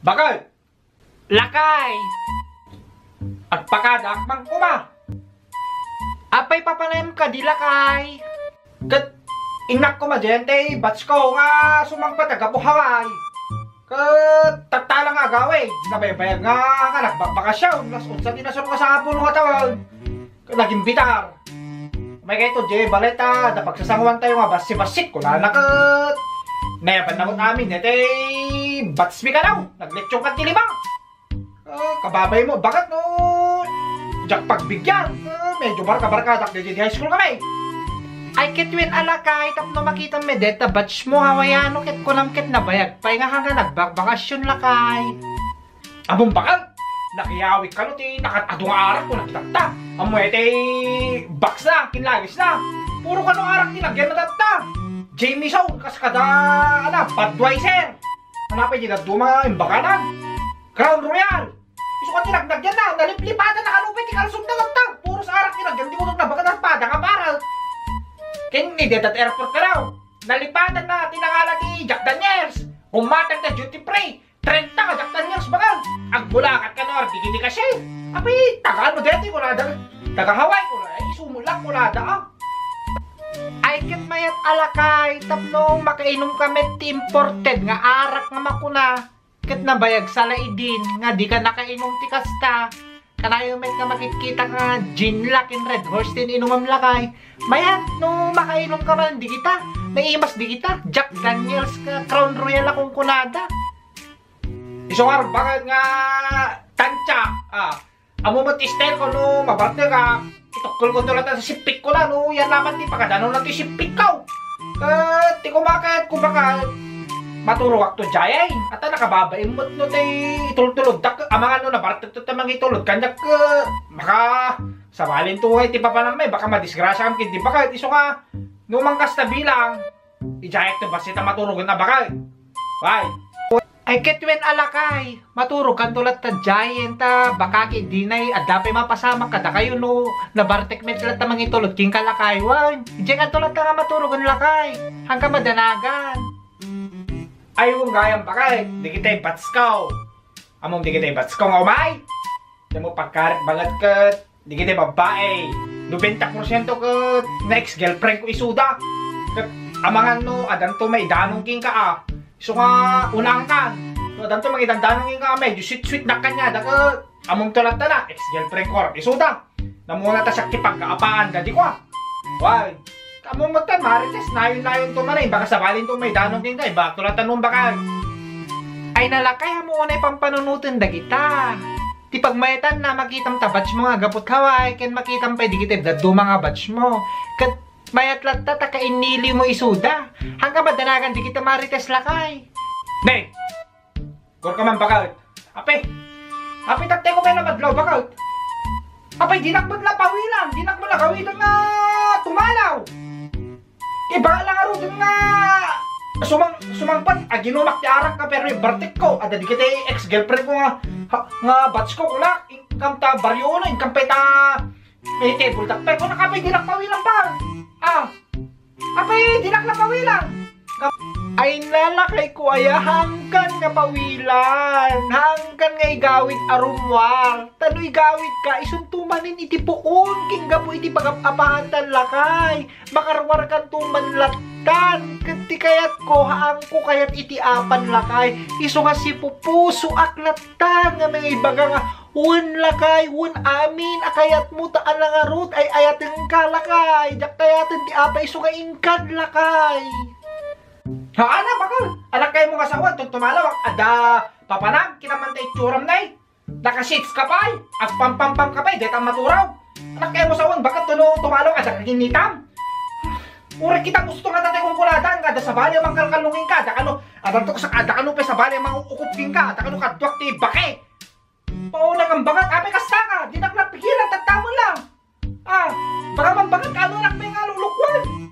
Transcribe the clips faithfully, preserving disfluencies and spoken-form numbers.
Bakit? Lakay! Agpakadak man koma! Apay papanayam kadi, lakay? Ket innak koma diay batch ko nga sumangpet a gapu Hawaii. Ket tatta lang nga agawid, nabaybayag nga, nga nagbakbakasyon, las onse ti nasuro nga sangapulo nga tawen. Ket nagimbitar. May kayto, diay balay ta, napagsasanguan tayo nga bassi-bassit, kunana ket. Nayaban na met amin, daytoy batch mi kano, nagletsyon kan ti lima. Ah, kababay mo, bakit no? Diak pagbigyan. Ah, medyo barka-barkadak, daytoy high school kami. Ay, ket wen a lakay, tapno makitam met dayta batch mo, Hawaiano, ket kunam ket nabayag pay nga hangga nagbakbakasyon, lakay. Ammom bakit? Nakiyawit kano ti nakat-adu nga arak ko nakitatta. Ammo iti box na, kinlagis na. Puro kano arak ti nagyan na tatta. Jameson, kas kada, ala, Budweiser. Hanapay ti dadduma nga imbakanan. Crown Royal. Isu ka ti nagyan na, naliplipatan na kano pay ti kalsonda tatta. Puro sa arak ti nagyan, di mo nabakit ang pada nga para. Ken ni detat airport ka daw. Nalipatan na, tinangala ti Jack Daniels. Umatang na duty free. Trenta nga Jack Daniels, bakal. Agbulakat kano, ardi kiti kasi. Apay, taga ano deti, kunada. Taga Hawaii, kunada. Ay, sumulak, kunada, ah. Ay, ket mayat a lakay, tapno makainom ka met ti imported nga arak nga makuna. Ket nabayag sa laidin nga di ka nakainom ti kasta. Kanayon met nga makitkita nga gin la ken Red Horse ti inumam lakay. Mayat no makainom ka man digita. Naimas digita. Jack Daniels ka Crown Royal a kunkunada. Isu nga bakit nga tansya, ah, ammo met ti style ko no mabartek ka, itukkel ko to latta ti sipik ko la, no, yan laman ti pakadano na ti sipik ko. Ket ti kumaket, kumaket, maturogak to diay. Ata nakababain met no ti itultuloddak, amangan no nabartek to ta mangitulod, kaniak, eh, maka, sabalin to, ay, ti papanam, eh, baka madisgrasya kam ken di baka, isu nga, no mangkasta bilang, Idiay to bassit a maturogen a bakal. Why? Ay, ket wen a lakay, maturog kanto latta diay, ta bakal ket dinay adda pay mapasamak kadakayo no nabartek met latta mangitulod kenka lakay. Wen, idiay kanto latta nga maturogen lakay. Hangka madanagan. Ay, wen gayam bakal, digitay batch ko. Ammom digitay batch ko nga umay? Damo pagkarit banget ket Digiti babbai, nobenta porsiento ket na ex-girlfriend ko isuda. Ket amangan no, adanto maidanong kenka a. Isu nga unangkan. No, adanto mangidandanong kenka a, medyo sweet-sweet na kaniada ket ammom to latta na, ex-girlfriend ko isuda. Namuna ta siak ti pagkaapaanda di kua. Why? Ammom met ta, Marites, nayon-nayon to manen, baka sabalin to maidanong kenka, iba to latta no bakal. Ay nalakay, ammom unay pampanunoten dagita. Ti pagmayatanna, makitam ta batch mo nga gapu Hawaii, ken makitam pay digiti dadduma nga batch mo. Ket mayat latta ta kainnili mo isuda. Hangka madanagan digita Marites lakay. Ne! Gorka man bakal. Ape! Ape, tattay ko pay na madlaw bakal. Apay, dinak met la pawilan, dinak met la gawidan nga tumalaw. Iba lang aruden nga sumang-, sumangpet, aginumak ti arak nga pero bartek ko, adda digiti ex-girlfriend ko nga, ha, nga batch ko, kulak, inkam ta baryo uno, inkam pay ta, may table tak pay, kuna ka pay dinak pawilan ba? Ah, apay, dinak na pawilan. Ay nalakay ko aya, hangkan nga pawilan, hangkan nga igawid a rummuar. Ta no igawid ka, isunto manen iti puon, ken gapu iti pagap-apaantan lakay. Makaruarkanto man lattan, ket ti kayatko, haanko kayat iti apan lakay. Isu nga sipupusoak lattan nga mangibaga nga, wen lakay, wen amin a kayatmo ta a nangarud ay ayatenka lakay. Diak kayaten ti apa isu nga inkad lakay. Haana, bakal. Anak kayo mo nga sawan, tumtumalaw, adda papanag, kinamanta itsuram na eh. Nakasits ka pay, agpampampam ka pay, deta maturaw. Anak kayo mo sawan, bakit tuno tumalaw, adda kaginitam? Uray kita gusto nga tatay kong kuladan, nga adda sabali ang mangkalkalungin ka, adda kano, adda to sa, adda kano pa sabali ang mangukupin ka, adda kano kaduak ti bake. Pauna kang bangat, apay kasta ka, di na napigilan, tagtamon lang. Ah, baka man bangat, ano anak may nga lulukwan?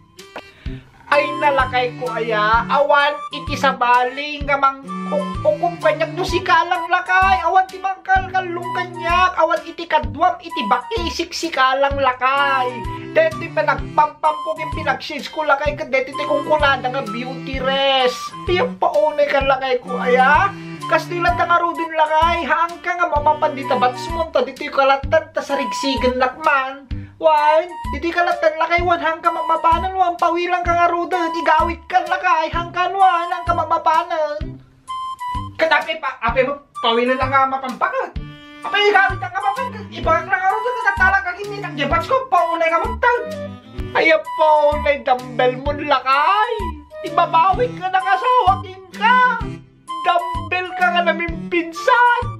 Ay, nalakay ko aya, awan iti sabali nga mang-, uk-, ukom kaniak no sika lang lakay, awan ti mangkalkallong kaniak, awan iti kaduam, iti baki, siksika lang lakay. Deti panagpampam ko, ken pinagsis ko lakay, ket deti ti kunkunada nga beauty rest. Ayan pa unay kan lakay ko aya. Kastoy latta ngaruden, lakay, haanka nga mamapan dita batsmon, ta ditoy kalattan, ta sarigsigennak man. Wen, ditoy kalattan, lakay, wen haanka mamapanen, wen pawilanka ngaruden, igawidkan, lakay, haankan, wen haanka mamapanen. Ket apay pa, apay mo, pawilan lang nga mapampakan. Apay igawidkan nga mapan, ibagak lang ngaruden, ket talaga, ginitak, di batsko, paunay nga magtag. Ay, paunay dumbbell mo, lakay. Ibabawik nga nakasawa, kinka. Dumbbell ka nga namimpinsan!